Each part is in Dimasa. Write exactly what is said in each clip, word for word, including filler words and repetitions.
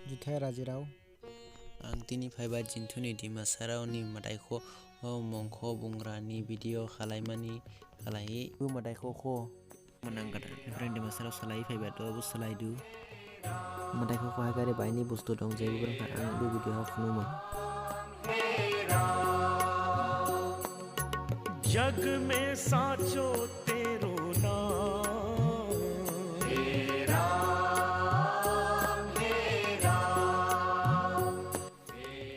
Juthai rajirao. Ang dini phaiba jinthuni Dimasarao ni madaikho, o mongkho bungrani video khalaimani khalaihi. Bo madaikho kho. Manang gada, friend Dimasarao salai phaiba to, bo salaidu. Madaikho kho hagari baini bustu dong, jai bo ang bo video ha phunuma. जग में साचो तेरो नाम।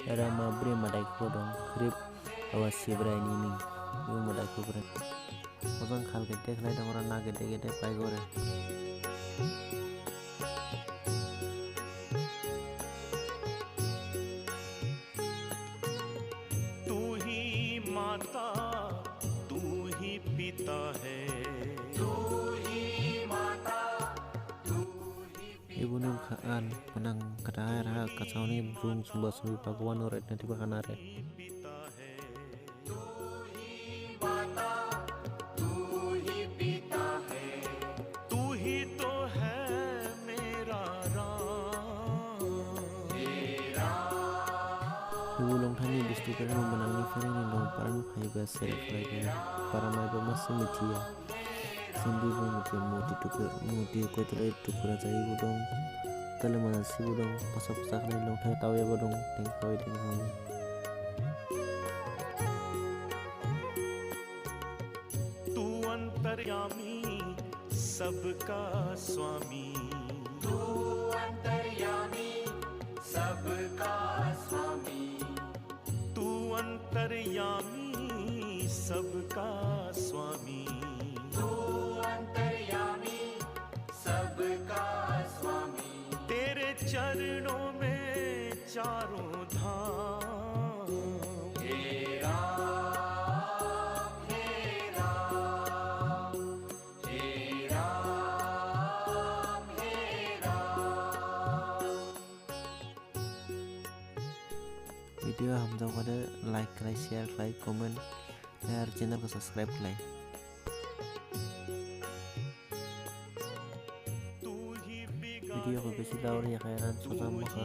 Era ma bre madaikho dong, khrip awa Sibrai ni ning, yo madaikho bre. Ojang khal gede khlai dong, ora na gede gede pai gore. तू ही माता, तू ही पिता है। Ibu nung khaan, manang kata air ha, kacau ni brung sumba sumbi Bhagwan oret nanti bakana re. तू ही तो है मेरा Ram. Ibu longthani bustu keren manang ni keren ni long paran phaiba sel phaiba para maiba masi mithiya. Sindi bu mithiya moti tuku moti koi tele tukura jai bu dong. Tele mana si bu dong. Pasak pasak ni longthai tau ya bu dong. Teng koi teng koi. तू अंतर्यामी सबका स्वामी। तू अंतर्यामी सबका स्वामी। तू अंतर्यामी सबका स्वामी। तू अंतर्यामी सबका स्वामी। तेरे चरणों में चारों धाम। हे राम, हे राम, हे राम, हे Ram. Video hamjao khade like khlai, share khlai, comment khlai, ar channel khe subscribe khlai. Video khe bisi lauri yakhairan sojam makha.